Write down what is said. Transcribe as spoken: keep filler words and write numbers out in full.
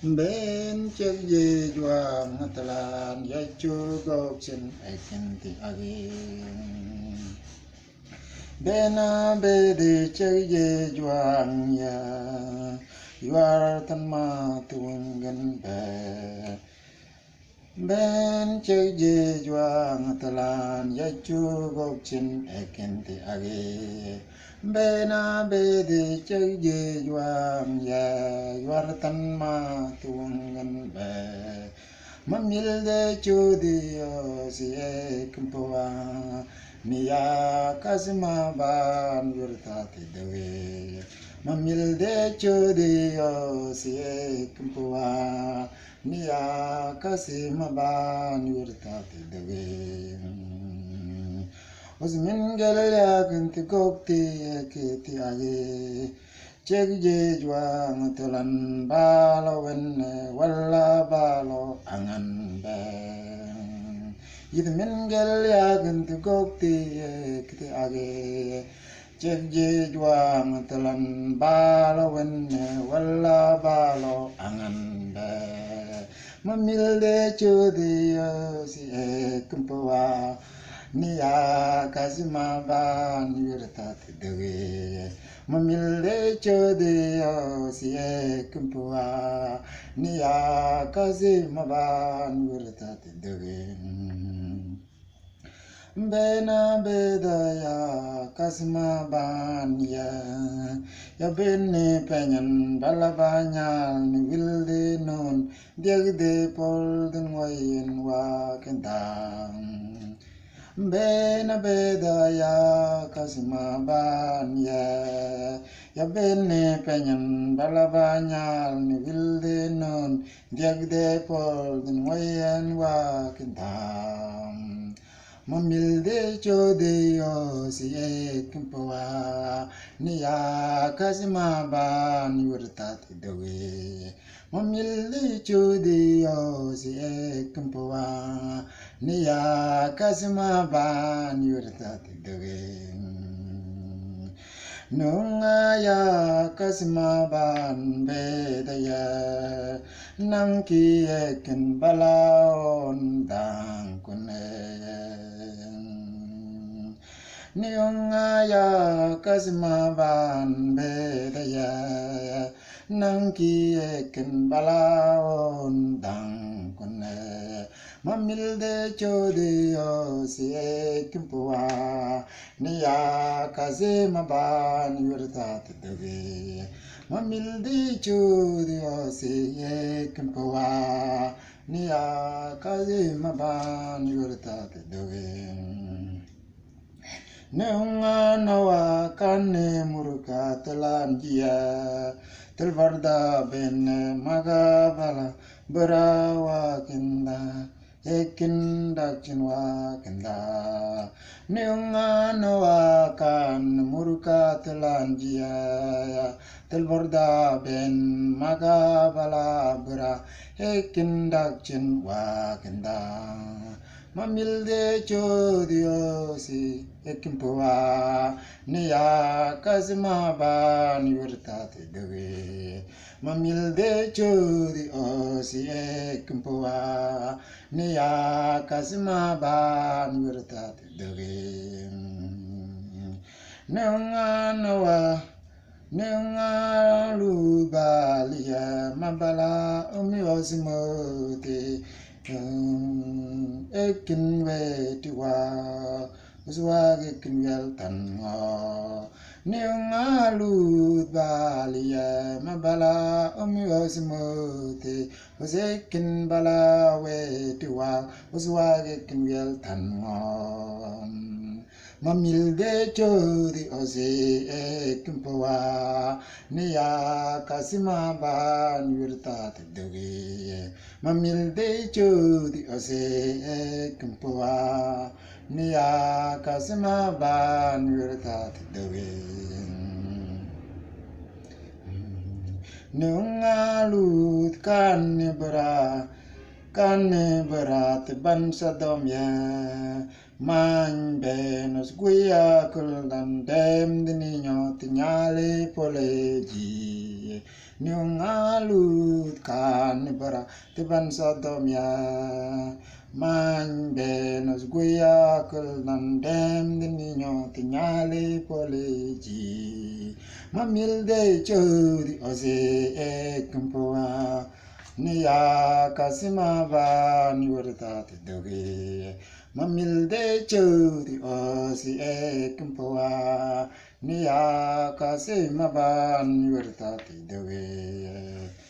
Ven chek ye juang talan ya chu gok chen ekin ti agi. Bena bedi chek ye juang ya yuar tan ma tuwingen be. Ben chek ye juang talan ya chu gok chen ekin ti agi. Bena bedi chek ye juang ya yuar tan ma tuwingen be. Mamil de chu di o si ekin puwa. Ni ya kasi ma ban yurta ti dewe. Mamil de chu di o si ekin puwa. Ni ya kasi ma ban yurta ti dewe. Usmin gel ya kin ti gok ti eki ti agi. Chek ye juang talan balo wenne wala balo angan be. Yit min gel ya kin ti gok ti eki ti agi. Chek ye juang talan balo wenne wala balo angan be. Mamil de chu di o si ekin puwa. Ni ya kasi ma ban yurta ti dewe. Mamil de chu di o si ekin puwa. Ni ya kasi ma ban yurta ti dewe. Bena beda ya kasi ma ban ya. Ya beni penyan bala banyal ni wil de nun. Diag de pol den wayen wa kendang. Bena beda ya kasi ma ban ya. Ya beni penyan bala banyal ni wil de nun. Diag de pol den wayen wa kendang. Mamil de chu di o si ekin puwa. Ni ya kasi ma ban yurta ti dewe. Mamil de chu di o si ekin puwa. Ni ya kasi ma ban yurta ti dewe. Nunga ya kasi ma ban beda ya. Nang ki ekin bala on dang kune. Nunga ya kasi ma ban beda ya. Nang ki ekin bala on dang kune. Mamil de chu di o si ekin puwa. Ni ya kasi ma ban yurta ti dewe. Mamil de chu di o si ekin puwa. Ni ya kasi ma ban yurta ti dewe. Nunga nawa kane muruka talan jia. Tel barda bene maga bala bera wa kinda. Ekin dak chin wa kinda. Nunga nawa kane muruka talan jia. Tel barda ben maga bala bera. Ekin dak chin wa kinda. Mamil de chu di o si ekin puwa. Ni ya kasi ma ban yurta ti dewe. Mamil de chu di o si ekin puwa. Ni ya kasi ma ban yurta ti dewe. Nunga nawa Nunga lu bali ya ma bala umi o si mo ti. Ekin we ti wa. Uswa ekin wel tan ngo. Nunga lu bali ya ma bala umi o si mo ti. Usekin bala we ti wa. Uswa ekin wel tan ngo. Mamil de chu di o si ekin puwa. Ni ya kasi ma ban yurta ti dewe. Mamil de chu di o si ekin puwa. Ni ya kasi ma ban yurta ti dewe. Nunga lut kane bera. Kane bera ti ban sa dom ya. Mañ benus guya kuldan dem dini ño ti ñale pole ji. Ni unga lut kan ni bara tiban Sodom ya. Mañ benos guya kulnan dem de niño tiñali poliji. Mamil de chodi ose e kumpua. Ni ya kasi maban werta ti doge. Mamil de chodi ose e kumpua. Ni ya kasi maban werta ti doge.